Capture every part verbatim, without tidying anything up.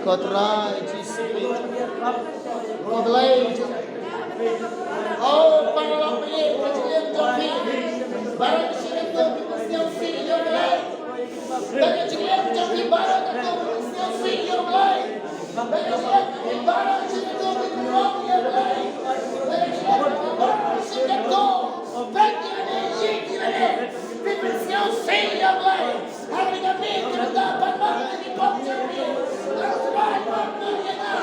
Ko Trai Jisu. Ko Blei. O para lok phi, ka jinglong jong phi. Baroh shi kyntung ki pynshong shi ïa u Blei. Ka jinglong jong phi baroh kyntung ki pynshong shi ïa u Blei. Ka jinglong jong phi baroh shi kyntung ki pynshong ïa u Blei. Ka jinglong jong phi baroh shi kyntung. Pynshong shi ïa u Blei. Hynrei ka miet ka mut ban mad ïa ki pop jong ngi. Trai mad noh ïa nga.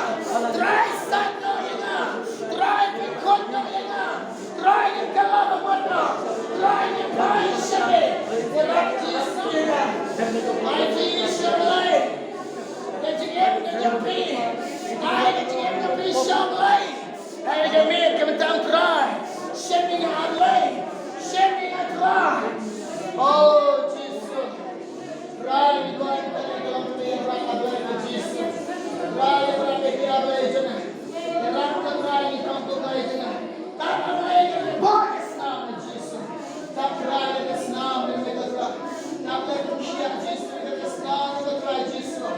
Trai sait noh ïa nga. Trai pynkhuid noh ïa nga. Trai ngin kylla bamut noh. Trai ngin phai sha me. Ïarap Jisu ïa nga. Ai Jisu ïa u Blei. Ka jingim ka jong phi. Ai ka jingim ka jong phi sha u Blei. Ai ka miet ka bynta u Trai. Shim ïa nga Blei. Shim ïa nga Trai. O Jisu. Trai, ngi duwai ïa ka long kmie, ïarap ïa ka Jisu. Trai, ïarap ïa ka Blei jong nga. Ïarap ka Trai, ngi tang ka Blei jong nga. Tang ka Blei jong nga. Bad ka snam Jisu. Tang Trai ka snam jong ka Trai. Tang Blei ka Jisu, ka snam ka Trai Jisu.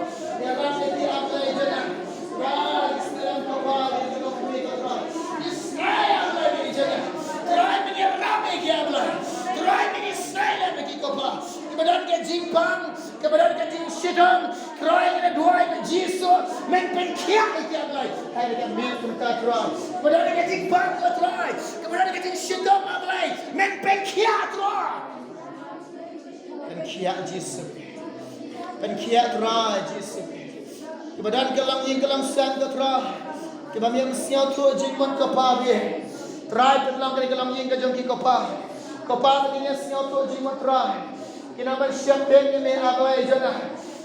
Ïarap ïa ka Blei jong nga. Trai, ngi sngewlem ka Blei jong ka Trai. Ngi sngewlem Blei jong nga. Trai, ngi ïarap ïa ka Blei. Trai, ngi sngewlem ïa ka Kpa. Kiba don ka jingpang, kiba don ka jingshitom, Trai ngi la duwai ïa ka Jisu, men pynkhiah ïa ki ah Blei. Hai da ka miet kumta Trai. Kiba don ka jingpang ko Trai, kiba don ka jingshitom ah Blei, men pynkhiah Trai. Pynkhiah Jisu. Pynkhiah Trai Jisu. Kiba don ka longïing ka longsem ko Trai. Kiba ym sngewthuh jingmut ko Pa Blei. Trai pynlong kane ka longïing ka jong ki ko Pa. Ko Pa ba kin ïa sngewthuh jingmut Trai. Ki nang ban sheptieng ïa me ah Blei jong nga.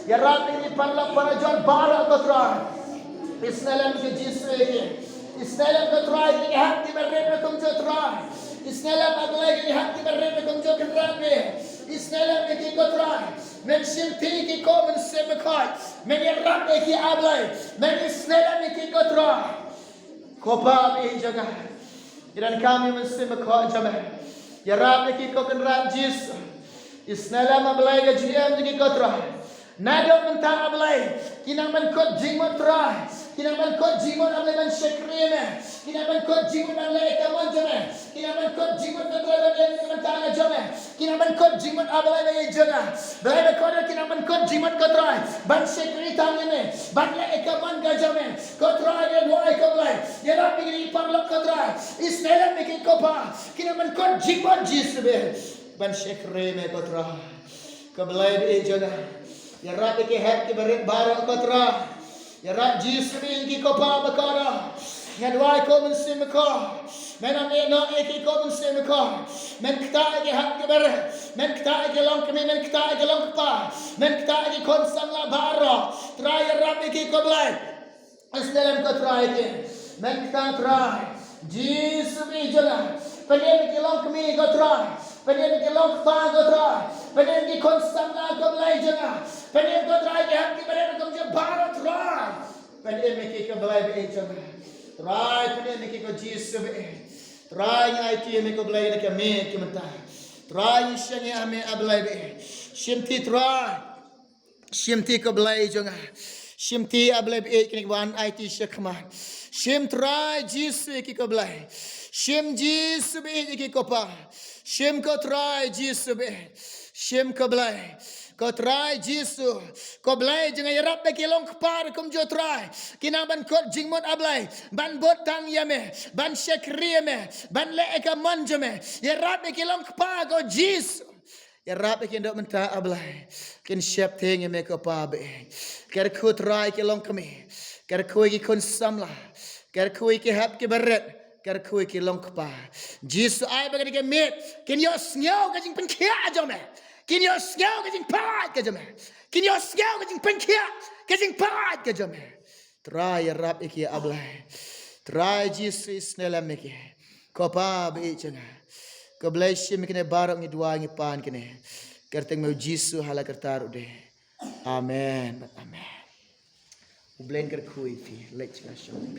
Ïarap ïa ki paralok parajor baroh ko Trai. Isnei lem ko Jisu ïa ki. Isnei lem ko Trai ki hap ki barit rukom jong Trai. Isnei lem ah Blei ki hap ki barit rukom jong Kynrad me. Isnei lem ïa ki ko Trai. Men shimti ki ko Mynsiem Bakhuid. Men ïarap ïa ki ah Blei. Men isnei lem ïa ki ko Trai. Ko Pa ba ïeit jong nga. Ïa donkam ïa u Mynsiem Bakhuid jong me. Ïarap ïa ki ko Kynrad Jisu. Isnei lem ah Blei ka jingim jong ki ko Trai. Naduh mynta ah Blei. Ki nang ban kut jingmut Trai. Ki nang ban kut jingmut ah Blei ban shakri me. Ki nang ban kut jingmut ban leh ïa ka mon jong me. Ki nang ban kut jingmut ko Trai ban leh ïa ka bynta ka jong me. Ki nang ban kut jingmut ah Blei ba ïeit jong nga. Blei ba kordor ki nang ban kut jingmut ko Trai. Ban shakri tang ïa me. Ban leh ïa ka mon ka jong me. Ko Trai ngi duwai ko Blei. Ïarap ïa ki paralok ko Trai. Isnei lem ïa ki ko Pa. Ki nang ban kut jingmut Jisu ba ïeit. Ban shakri me ko Trai. Ko Blei ba ïeit jong nga. Ïarap ïa ki hep ki barit baroh ko Trai. Ïarap Jisu ba ïeit ïa ki ko Pa ba kordor. Nga duwai ko Mynsiem Bakhuid. Men ïehnoh ïa ki ko Mynsiem Bakhuid. Men ktah ïa ki hep ki barit. Men ktah ïa ki longkmie, men ktah ïa ki longkpa. Men ktah ïa ki khun samla baroh. Trai ïarap ïa ki ko Blei. Isnei lem ko Trai ïa ki. Men ktah Trai. Jisu ba ïeit jong nga. Pynim ïa ki longkmie ko Trai. Pynim ïa ki longkpa ko Trai. Pynim ïa ki khun samla ko Blei jong nga. Pynim ko Trai ki hep ki barit rukom jong baroh Trai. Pynim ïa ki ko Blei ba ïeit jong nga. Trai pynim ïa ki ko Jisu ba ïeit. Trai ngi aiti ïa me ko Blei na ka miet ka mynta. Trai ngi shaniah ïa me ah Blei ba ïeit. Shimti Trai. Shimti ko Blei jong nga. Shimti ah Blei ba ïeit kine kiba wan aiti shakhmat. Shim Trai Jisu ïa ki ko Blei. Shim Jisu ba ïeit ïa ki ko Pa. Shim ko Trai Jisu ba ïeit. Shim ko Blei. Ko Trai Jisu. Ko Blei jong nga ïarap ïa ki longkpa rukom jong Trai. Ki nang ban kut jingmut ah Blei. Ban bud tang ïa me. Ban shakri ïa me. Ban leh ïa ka mon jong me. Ïarap ïa ki longkpa ko Jisu. Ïarap ïa ki naduh mynta ah Blei. Kin sheptieng ïa me ko Pa ba ïeit. Kyrkhu Trai ki longkmie. Kyrkhu ïa ki khun samla. Kyrkhu ïa ki hep ki barit. Kyrkhu ïa ki longkpa. Jisu ai ba kane ka miet. Kin ïohsngew ka jingpynkhiah jong me. Kin ïohsngew ka jingpait ka jong me. Kin ïohsngew ka jingpynkhiah. Ka jingpait ka jong me. Trai ïarap ïa ki ah Blei. Trai Jisu isnei lem ïa ki. Ko Pa ba ïeit jong nga. Ko Blei shim ïa kine baroh ngi duwai ngi pan kine. Kyrteng me u Jisu ha la karta ruh de. Amen. Amen. U Blei un kyrkhu ïa phi. Leit sha ka shong.